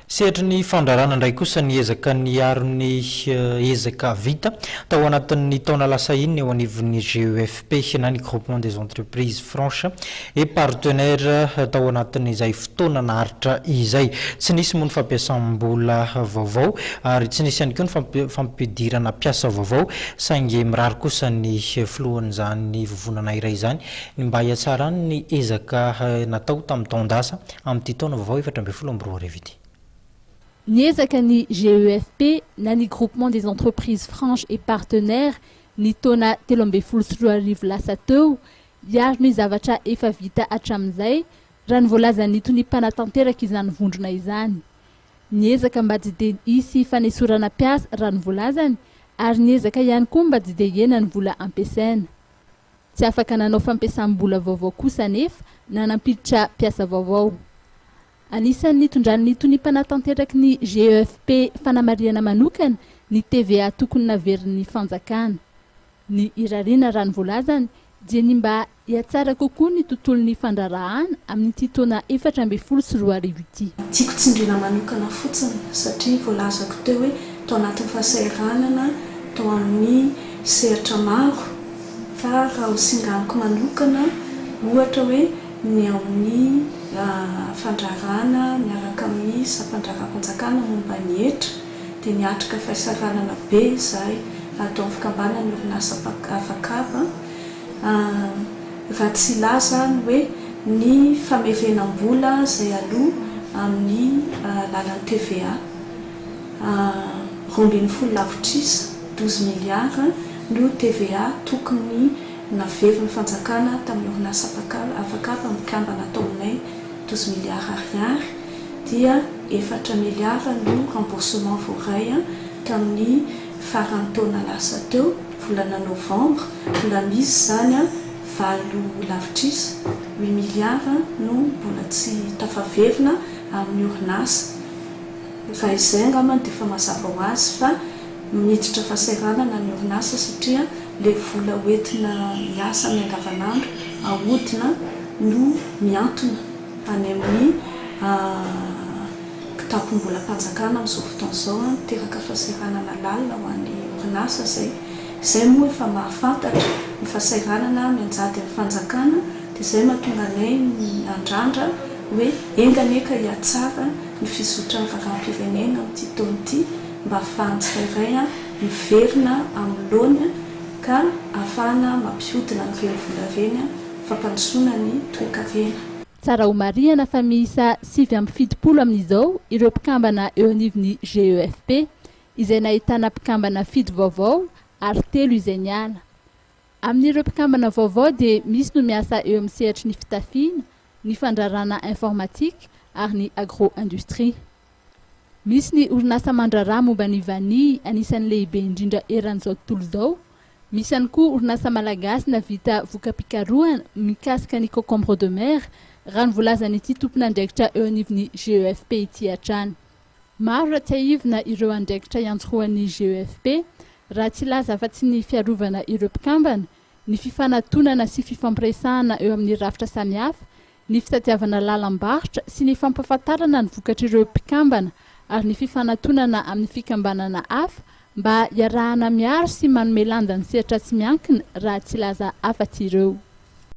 Sehatry ny fandraharahana indray kosa niezaka niaro ny ezaka vita tao anatin'ny taona lasa iny ny eo anivon'ny GEFP na ny Groupement des Entreprises Franches et Partenaires tao anatin'izay fotoana naharitra izay. Tsy nisy moa ny fampiasam-bola vaovao ary tsy nisy ihany koa ny fampidirana mpiasa vaovao saingy mirary kosa ny filohan'izany vovonana iray izany ny mba hihatsaran'ny ezaka natao tamin'ny taon-dasa amin'ity taona vaovao 2014 ity. Niezaka ny GEFP na ny Groupement des Entreprises Franches et Partenaires ny taona 2013 lasa teo hiaro ny zavatra efa vita hatramin'izay, raha ny voalazan'ny tonia mpanatanteraka izany vondrona izany. Niezaka mba tsy dia hisy fanesorana mpiasa, raha ny voalazany, ary niezaka ihany koa mba tsy dia hihena ny vola ampiasaina. Tsy afaka nanao fampiasam-bola vaovao kosa anefa na nampiditra mpiasa vaovao. Anisan'ny nitondran'ny tonia mpanatanteraka ny GEFP fanamarihana manokana ny TVA tokony naverin'ny fanjakana. Ny irariana raha ny voalazany dia ny mba hihatsara kokoa ny tontolon'ny fandraharahana amin'ity taona 2014 ity. Tiako tsindriana manokana fotsiny satria voalazako teo hoe tao anatin'ny fahasahiranana tao amin'ny sehatra maro fa raha ho singaniko manokana ohatra hoe ny ao amin'ny fandraharahana miaraka amin'ny sampan-draharaham-panjakana momba ny hetra dia niatrika fahasahiranana be izahay ato amin'ny fikambanan'ny orinasa afakaba raha tsy hilaza ny hoe ny famerenam-bola izay aloa amin'ny alalan'ny TVA 12 lavitrisa, 12 milliards, no TVA tokony naverin'ny fanjakana tamin'ny orinasa afakaba mikambana ato aminay, 12 milliards ariary, dia 4 milliards no remboursement voaray tamin'ny faran'ny taona lasa teo, volana novambra, mbola misy izany 8 lavitrisa, 8 milliards, no mbola tsy tafaverina amin'ny orinasa. Raha izay angambany dia efa mazava ho azy fa miditra fahasahiranana ny orinasa satria ilay vola hoentina hiasa amin'ny andavanandro ahodina no mihantona any amin'ny kitapom-bolam-panjakana amin'izao fotoana izao, miteraka fahasahiranana lalina ho an'ny orinasa izay. Izay moa efa mahafantatra ny fahasahiranana mianjady amin'ny fanjakana dia izay mahatonga anay miandrandra hoe enga anie ka hihatsara ny fizotran'ny raharaham-pirenena amin'ity taona ity mba ahafahan'ny tsirairay miverina amin'ny laony ka ahafahana mampihodina an'ireny vola ireny fampandrosoana ny toekarena. Tsara homarihana fa miisa 79 amin'izao ireo mpikambana eo anivon'ny GEFP, izay nahitana mpikambana fito vaovao ary telo izay niala. Amin'ireo mpikambana vaovao dia misy no miasa eo amin'ny sehatry ny fitafiana, ny fandraharahana informatique ary ny agro-industrie. Misy ny orinasa mandraharaha momba ny vanille anisan'ny lehibe indrindra eran'izao tontolo izao. Misy ihany koa orinasa malagasy nahavita voka-pikarohana mikasika ny concombre de mer, raha ny voalazan'ity tompon'andraikitra eo anivon'ny GEFP ity hatrany. Maro raha tsiahivina ireo andraikitra iantsorohan'ny GEFP, raha tsy hilaza afa-tsy ny fiarovana ireo mpikambana, ny fifanatonana sy fifampiresahana eo amin'ny rafitra samihafa, ny fitadiavana lalam-barotra sy ny fampahafantarana ny vokatr'ireo mpikambana ary ny fifanatonana amin'ny fikambanana hafa mba hiarahana miaro sy manome lanja ny sehatra tsy miankina raha tsy hilaza afa-tsy ireo.